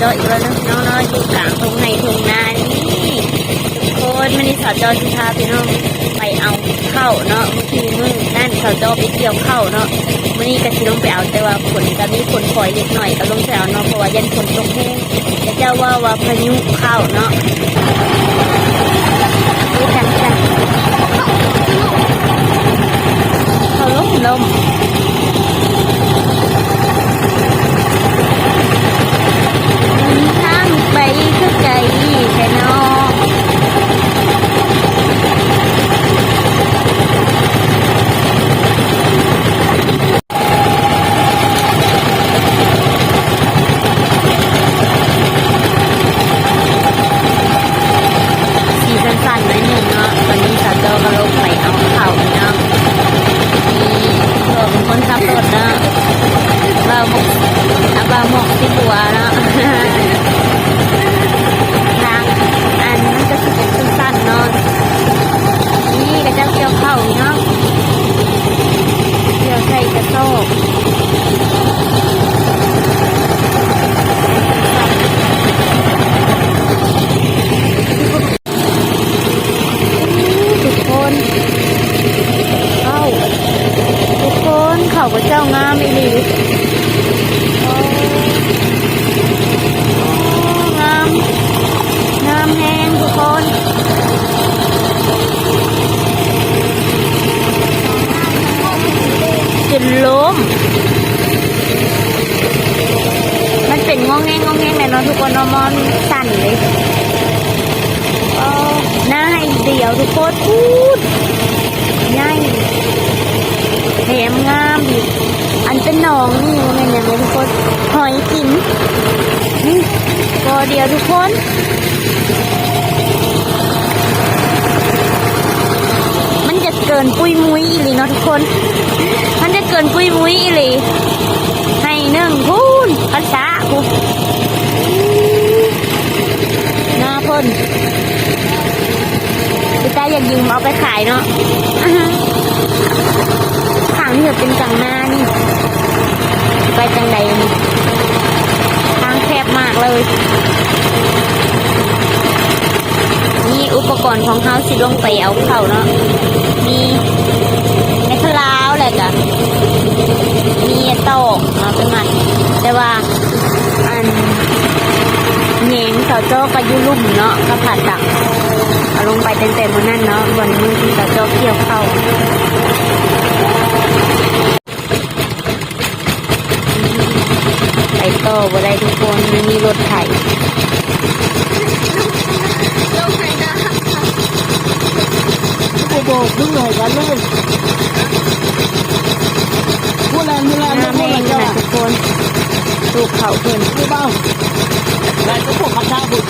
ເຈາະອີກແລ້ວເນາະພີ່ນ້ອງເນາະ ຢູ່ກາງທົ່ງໄຮ່ທົ່ງນານີ້ ທຸກຄົນ. ມື້ນີ້ສາວເຈາະຊິພາພີ່ນ້ອງໄປເອົາເຂົ້າເນາະ. ມື້ກີ້ມື້ນັ້ນສາວເຈາະໄປກ່ຽວເຂົ້າເນາະ ມື້ນີ້ກະຊິລົງໄປເອົາ ແຕ່ວ່າຝົນກະມີຝົນຝອຍເລັກນ້ອຍ ກະລົງໄປເອົາເນາະ ເພາະວ່າຢ້ານຝົນຕົກແຮງ. ເຂົາເຈົ້າເວົ້າວ່າພາຍຸເຂົ້າເນາະ ເຮັດຈັ່ງຊັ້ນ ເຂົ້າລົມລົມ. ທາງໄປຄືໄກແທ້ເນາະ. ສີສັ້ນໆ ໜ້ອຍໜຶ່ງເນາະ. ຕອນນີ້ສາວໂຈ້ກະລົງໄປເອົາເຂົ້າເນາະ. ມີພໍ່ເປັນຄົນຂັບລົດເນາະ ບ່າວໝວກ ບ່າວໝວກສີບົວເນາະ. ທາງ ອັນ ມັນກະຊິເປັນສັ້ນໆ ເນາະ. ນີ້ເຂົາເຈົ້າກ່ຽວເຂົ້າເນາະ ກ່ຽວໃສ່ກະສອບ. ທຸກຄົນ ເຂົ້າ ທຸກຄົນ ເຂົ້າເຂົາເຈົ້າງາມອີ່ຫຼີ. ໂອ້ ງາມ ງາມແຮງທຸກຄົນ ຈົນລົ້ມ. ມັນເປັນງອງແງງງອງແງງແຫຼະເນາະທຸກຄົນເນາະ ມັນສັ່ນເລີຍ. ເອີ ນາໄຮ່ດຽວທຸກຄົນ ພຸ້ນ ໃຫຍ່ ແຖມງາມອີກ. ອັນເປັນໜອງນີ້ບໍ່ແມ່ນຫຍັງເລີຍທຸກຄົນ ຫອຍກິນ ນີ້ ກໍດຽວທຸກຄົນ. ມັນຈະເກີນປຸ້ຍມຸ້ຍອີ່ຫຼີເນາະທຸກຄົນ ມັນຈະເກີນປຸ້ຍມຸ້ຍອີ່ຫຼີ. ໄຮ່ໜຶ່ງພຸ້ນ ພັນສາພຸ້ນ ນາເພິ່ນ ເປັນຕາຢາກຢືມເອົາໄປຂາຍເນາະ. ທາງນີ້ເປັນກາງນານີ້ ໄປຈັ່ງໃດນີ້ ທາງແຄບມາກເລີຍ. ນີ້ອຸປະກອນຂອງເຮົາຊິລົງໄປເອົາເຂົ້າເນາະ ມີໄມ້ຂະລາວ ແລ້ວກະມີຕອກເນາະ ເປັນມັດ ແຕ່ວ່າ ອັນ ແຍງສາວເຈາະກະຢູ່ລຸ່ມເນາະ ກະຜ່າຕັດ ເອົາລົງໄປຕັ້ງແຕ່ມື້ນັ້ນເນາະ ວັນມື້ທີ່ສາວເຈາະກ່ຽວເຂົ້າ. ໄປຕໍ່ບໍ່ໄດ້ທຸກຄົນ ມັນມີລົດໄຖ. ບໍ່ບອກເພິ່ນໃຫ້ກັນເລີຍ ຜູ້ແລ່ນ ຜູ້ແລ່ນ ງາມແຮງນະທຸກຄົນ ລູກເຂົາເພິ່ນ ຜູ້ບ່າວ ແລ່ນກັບພວກຂັບຊ້າພຸ້ນ.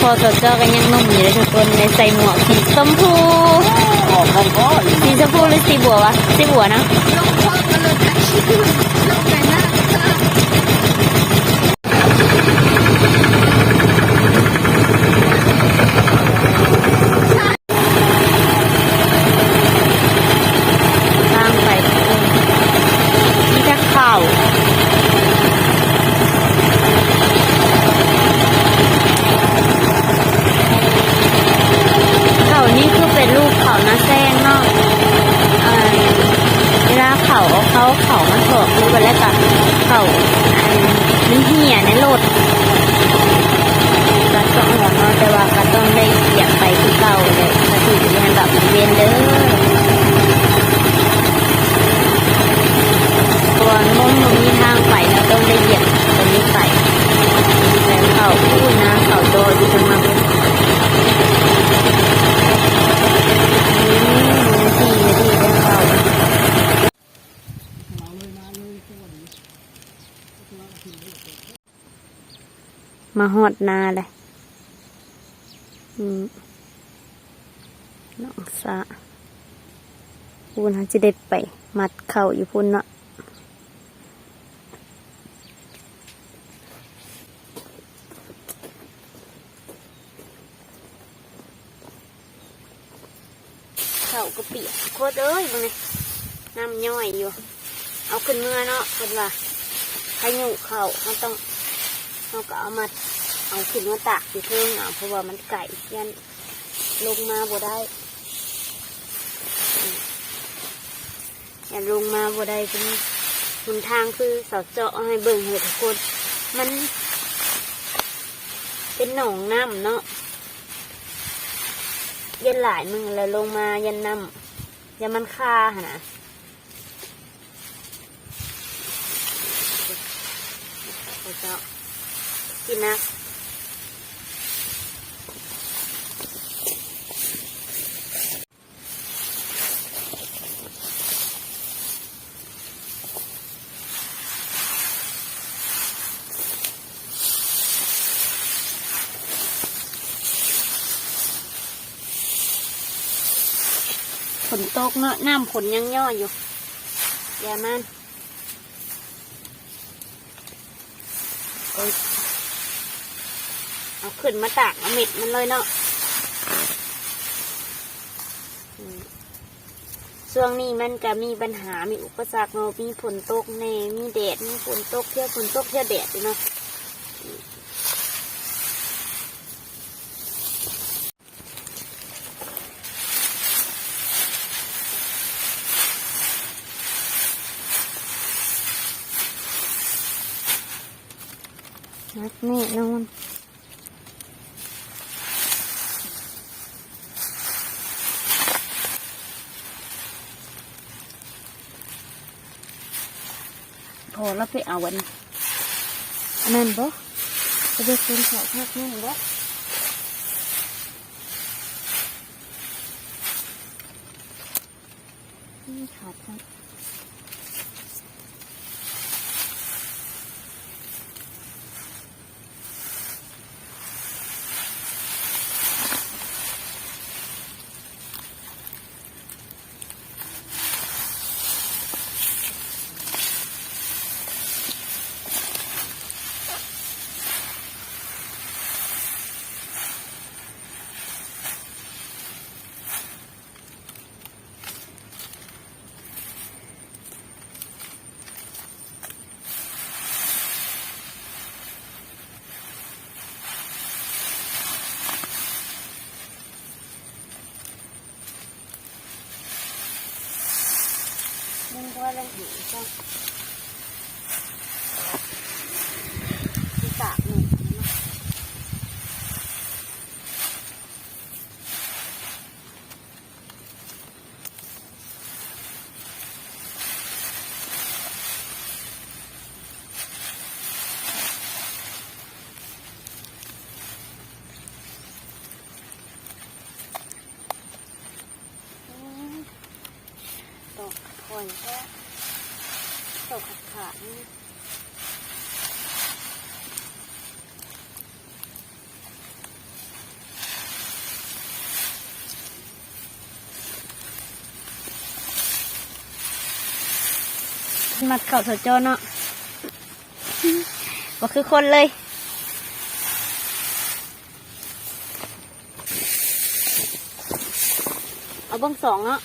ພໍ່ສາວເຈາະກະຍັງໜຸ່ມຢູ່ເດ້ທຸກຄົນ ໄດ້ໃສ່ໝວກສີຊົມພູ ອອກຂ້ອງກ້ອນ ສີຊົມພູຫຼືສີບົວວະ? ສີບົວເນາະ. ທາງໄປ ມີແຕ່ເຂົ້າ ເຂົ້ານີ້ຄືເປັນລູກເຂົ້ານາແຊງເນາະ ອັນ ເວລາເຂົ້າ ເອົາເຂົ້າ ເຂົ້າມາຖອກ ຫຼືວ່າແລ້ວກະເຂົ້າ ອັນ ມັນເຫ່ຍໃນລົດ ກະສະອອນເນາະ ແຕ່ວ່າກະຕ້ອງໄດ້ຢຽບໄປຄືເກົ່າແຫຼະ ກະຖືກເຮັດໃຫ້ບາບເວັນເດີ ເພາະວ່າມັນບໍ່ມີທາງໄປເນາະ ຕ້ອງໄດ້ຢຽບຕົວນີ້ໄປ ແລ້ວເຂົ້າ ອູ້ຍ ນາເຂົ້າໂຕຢູ່ທາງນັ້ນ ອືມ ສີ່ນາທີໄດ້ເຂົ້າ. ມາຮອດນາແລ້ວ ອືມ ນ້ອງສາ ພຸ້ນ ເຮົາຊິໄດ້ໄປມັດເຂົ້າຢູ່ພຸ້ນເນາະ. ເຂົ້າກະປຽກ ໂຄດເອີຍ ເບິ່ງນີ້. ນ້ຳຍ້ອຍຢູ່ ເອົາຂຶ້ນເມືອເນາະ ເພິ່ນວ່າພາຍຸເຂົ້າ ເຮົາຕ້ອງ ເຮົາກໍເອົາມາ ເອົາຂຶ້ນມາຕາກຢູ່ເທິງເອົາ ເພາະວ່າມັນໄກ ຢ້ານລົງມາບໍ່ໄດ້ ອືມ ຢ້ານລົງມາບໍ່ໄດ້ ເປັນຫົນທາງຄືເຂົາເຈາະໃຫ້ເບິ່ງເດີທຸກຄົນ ມັນເປັນໜອງນ້ຳເນາະ ຢ້ານຫຼາຍມື້ແລ້ວລົງມາ ຢ້ານນ້ຳ ຢ້ານມັນຄາຫັ້ນນະ ເຂົາເຈາະ ກິນນະ. ຝົນຕົກເນາະ ນ້ຳຝົນຍັງຍ້ອຍຢູ່ ຢ່າມັນ ເອົາຂຶ້ນມາຕາກເອົາເມັດມັນເລີຍເນາະ ອືມ ຊ່ວງນີ້ມັນກະມີບັນຫາ ມີອຸປະສັກເນາະ ມີຝົນຕົກແດ່ ມີແດດ ມີຝົນຕົກ ເທື່ອຝົນຕົກ ເທື່ອແດດຢູ່ເນາະ ໜັກແນ່ນອນ. ພໍລະ ໄປເອົາອັນ ອັນນັ້ນບໍ່? ໄປເບິ່ງເປັນເຂົ້າພັກນັ້ນບໍ່? ອືມ ຂາດພັກ. ອືມ ດອກຂ້ອຍແທ້ ດອກຂາດໆນີ້. ມັດເຂົ້າເຂົ້າຈອເນາະ ບໍ່ຄືຄົນເລີຍ ເອົາເບິ່ງສອງເນາະ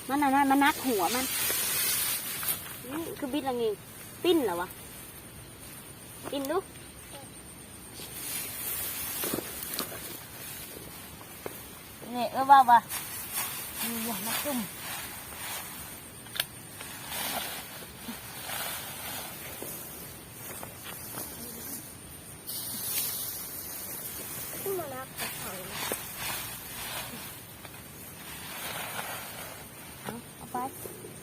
ມັນອັນນັ້ນ ມັນໜັກຫົວມັນ ອື ຄືບິດລະເງ ປິ່ນລະວະ. ກິນດູ ນີ້ ເອີ ວ່າ ວ່າ ຢູ່ ຢູ່ ມາຈຸ່ມ ຄືມານັກເຂົາ. ເອົາ ເອົາໄປ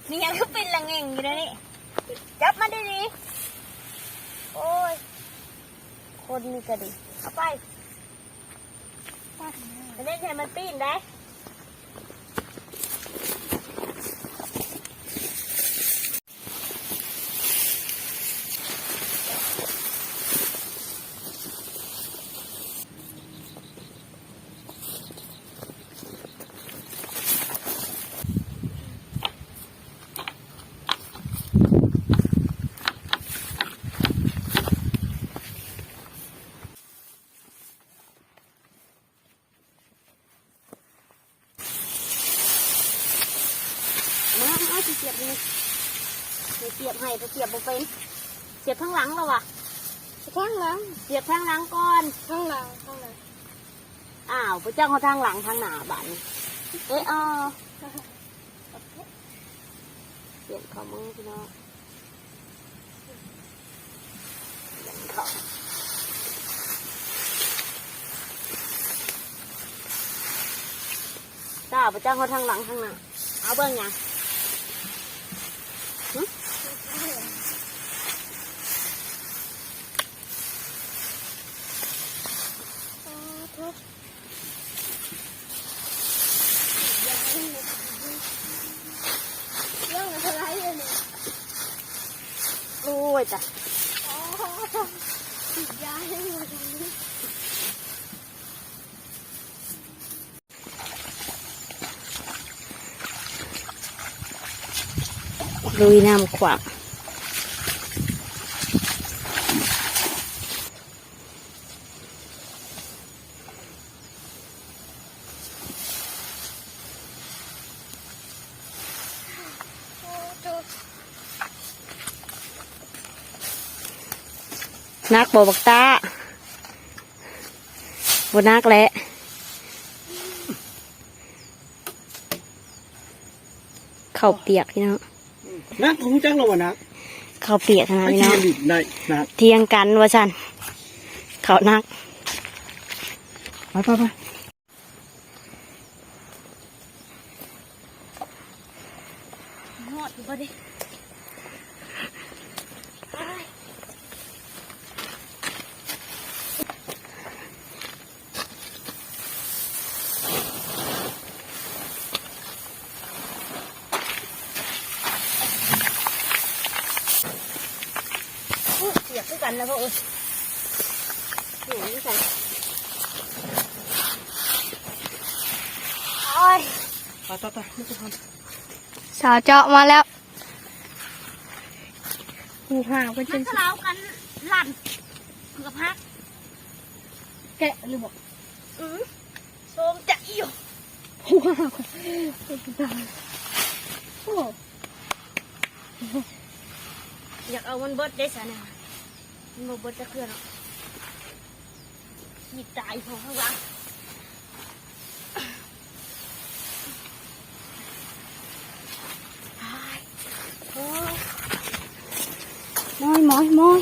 ມີຫຍັງຄືປິ່ນລະເງງຢູ່ເດນີ້ ຈັບມາດີໆ ໂອ້ຍ ຄົນນີ້ກະດີ ເອົາໄປ ອັນນີ້ໃຫ້ມັນປີ້ນໄດ້. ເ ນີ້ ນີ້ ສຽບໃຫ້ ແຕ່ສຽບບໍ່ເປັນ ສຽບທາງຫຼັງແລ້ວວະ ທາງຫຼັງ ສຽບທາງຫຼັງກ່ອນ ທາງຫຼັງ ທາງຫຼັງ. ອ້າວ ບໍ່ຈັກເອົາທາງຫຼັງທາງໜ້າບາດນີ້ ເອະ ອໍ ປ່ຽນຂໍ້ມືພີ່ນ້ອງ ປ່ຽນຂໍ້ ຈ້າ ບໍ່ຈັກເອົາທາງຫຼັງທາງໜ້າ ເອົາເບິ່ງຫຍັງ ຫຶ? ໂອ້ຍຕາຍ ລຸຍນ້ຳຂວ້າງ. ໜັກບໍ່ບັກຕາ? ບໍ່ໜັກແຫຼະ ເຂົ້າປຽກພີ່ນ້ອງ ໜັກ ຮູ້ຈັກແລ້ວວ່າໜັກ ເຂົ້າປຽກຫັ້ນນະພີ່ນ້ອງ ໄປຂີ່ຫຼິ້ນໄດ້ໜັກ ຖຽງກັນວ່າຊັ້ນ ເຂົ້າໜັກ ໄປໆໆ. ຮອດຢູ່ບໍ່ເດ? ໂອ້ຍ ປຽກຄືກັນນະພໍ່ເອີຍ ໂອ້ຍ ໂອ້ຍ ຕາຍໆໆ ສາວເຈາະມາແລ້ວ ຫູຫາວເພິ່ນ ມັນສະລາວກັນ ລັນ ເກືອບຫັກ ແກະຫຼືບໍ່? ອື ໂຊມຈະອີ່ ໂອ້ ຢາກເອົາມັນເບິດເດ້ຊະນະ ມັນບໍ່ເບິດຈັກເທື່ອເນາະ ມີຕາຍພໍຂ້າງຫຼັງ ໂອ້ຍ ໂອ້ຍ ໂອ້ຍ ໂອ້ຍ.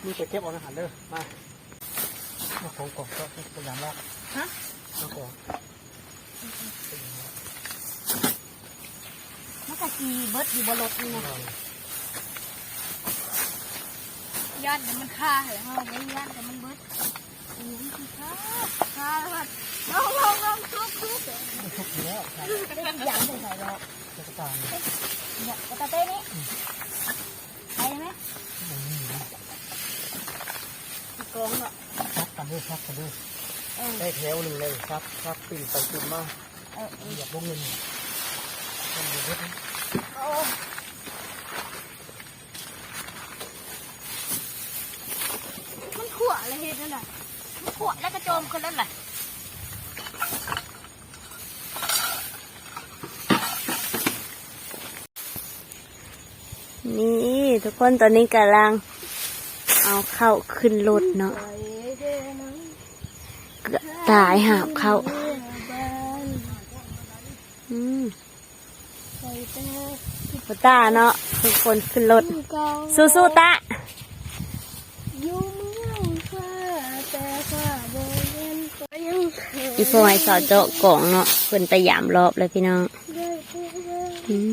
ມີແຕ່ເກັບເອົາໃນຫັ້ນເດີ ມາ ມາຂອງກອງເຈາະ ພະຍາຍາມລາກ ຮະ ເອົາຂອງ ມັນກະຊິເບິດຢູ່ບໍ່ລົດນີ້ນະ ຢ້ານແຕ່ມັນຄາຫັ້ນແຫຼະ ເຮົາບໍ່ຢ້ານແຕ່ມັນເບິດ ໂອ້ຍ ຄາ ຄາ ລອງ ລອງ ລອງ ທຸບ ທຸບ ມັນທຸບຢູ່ແລ້ວ ເປັນຫຍັງຈັ່ງໃດເນາະ ກະຕາ ເນາະ ກະຕາເຕນີ້ ອືມ ໄປໄດ້ໄໝ? ບໍ່ມີນະ ອີກອງເນາະ ສັບກັນເດີ ສັບກັນເດີ ເອີ ໄດ້ແຖວໜຶ່ງເລີຍ ສັບ ສັບ ປິ່ນໄປປິ່ນມາ ເອີ ເອີ ຢາກບໍ່ເງິນ ເພິ່ນບໍ່ເບິດນະ ໂອ້ ມັນຂົ້ວແລ້ວເຮັດແນວໃດ? ມັນຂົ້ວແລ້ວກະໂຈມຂຶ້ນແລ້ວລະ. ນີ້ທຸກຄົນ ຕອນນີ້ກຳລັງເອົາເຂົ້າຂຶ້ນລົດເນາະ ເກືອບຕາຍຫາບເຂົ້າ ອືມ ປາຕາເນາະ ທຸກຄົນຂຶ້ນລົດ ສູ້ໆ ຕາ ຢູ່ເມືອງຟ້າ ແຕ່ຟ້າບໍ່ແມ່ນ ອີ່ພໍ່ໃຫ້ສາວເຈາະກອງເນາະ ເພິ່ນໄປຢາມລອບແລ້ວພີ່ນ້ອງ ອືມ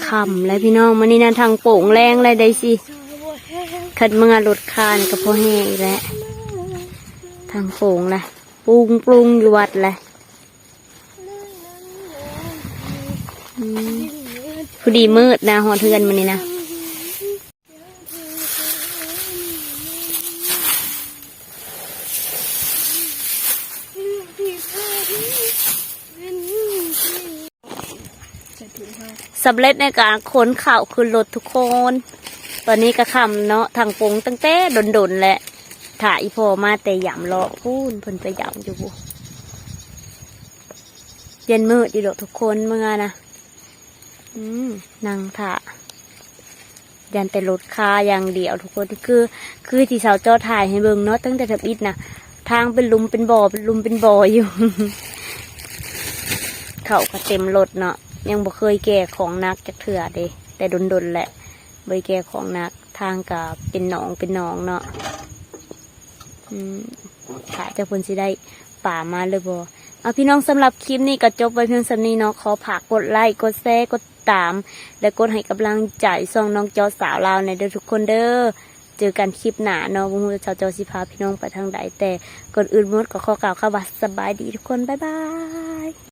ຄ່ຳແລ້ວພີ່ນ້ອງ ມື້ນີ້ນະ ທັງໂປ່ງແລງແລ້ວໄດ໋ຊິ ຄັນເມືອລົດຄານກະພໍແຮ່ງອີກແລ້ວ ທັງໂປ່ງລະ ປຸງປຸງຢູ່ວັດລະ ອືມ ພໍດີມືດນະ ຮອດເຮືອນມື້ນີ້ນະ. ສຳເລັດໃນການຂົນເຂົ້າຂຶ້ນລົດທຸກຄົນ ຕອນນີ້ກະຄ່ຳເນາະ ທັງປົງຕັ້ງແຕ່ດົນໆແລ້ວ ຖ້າອີ່ພໍ່ມາແຕ່ຢາມເລາະພຸ້ນ ເພິ່ນໄປຢາມຢູ່ພຸ້ນ. ຢ້ານມືດຢູ່ດອກທຸກຄົນ ເມືອນະ ອືມ ນັ່ງຖ້າ ຢ້ານແຕ່ລົດຄາຢ່າງດຽວທຸກຄົນ. ຄື ຄືທີ່ສາວຈໍຖ່າຍໃຫ້ເບິ່ງເນາະ ຕັ້ງແຕ່ທຳອິດນະ ທາງເປັນຫຼຸມເປັນບໍ່ ເປັນຫຼຸມເປັນບໍ່ຢູ່ ເຂົ້າກໍເຕັມລົດເນາະ. ຍັງບໍ່ເຄີຍແກ່ຂອງໜັກຈັກເທື່ອເດ້ ແຕ່ດົນໆແຫຼະ ບໍ່ໄດ້ແກ່ຂອງໜັກ. ທາງກໍເປັນໜອງເປັນໜອງເນາະ ອືມ ຖ້າເຈົ້າເພິ່ນຊິໄດ້ປາມາຫຼືບໍ່. ເອົາ ພີ່ນ້ອງ ສຳລັບຄລິບນີ້ກໍຈົບໄວ້ພຽງສ່ຳນີ້ເນາະ. ຂໍຝາກກົດໄລ ກົດແຊ ກົດຕິດຕາມ ແລະ ກົດໃຫ້ກຳລັງໃຈຊ່ອງນ້ອງຈໍສາວລາວແດ່ເດີທຸກຄົນເດີ. ເຈີກັນຄລິບໜ້າເນາະ ບໍ່ຮູ້ວ່າສາວຈໍຊິພາພີ່ນ້ອງໄປທາງໃດ ແຕ່ກ່ອນອື່ນໝົດກໍຂໍກ່າວຄຳວ່າສະບາຍດີທຸກຄົນ ບາຍບາຍ.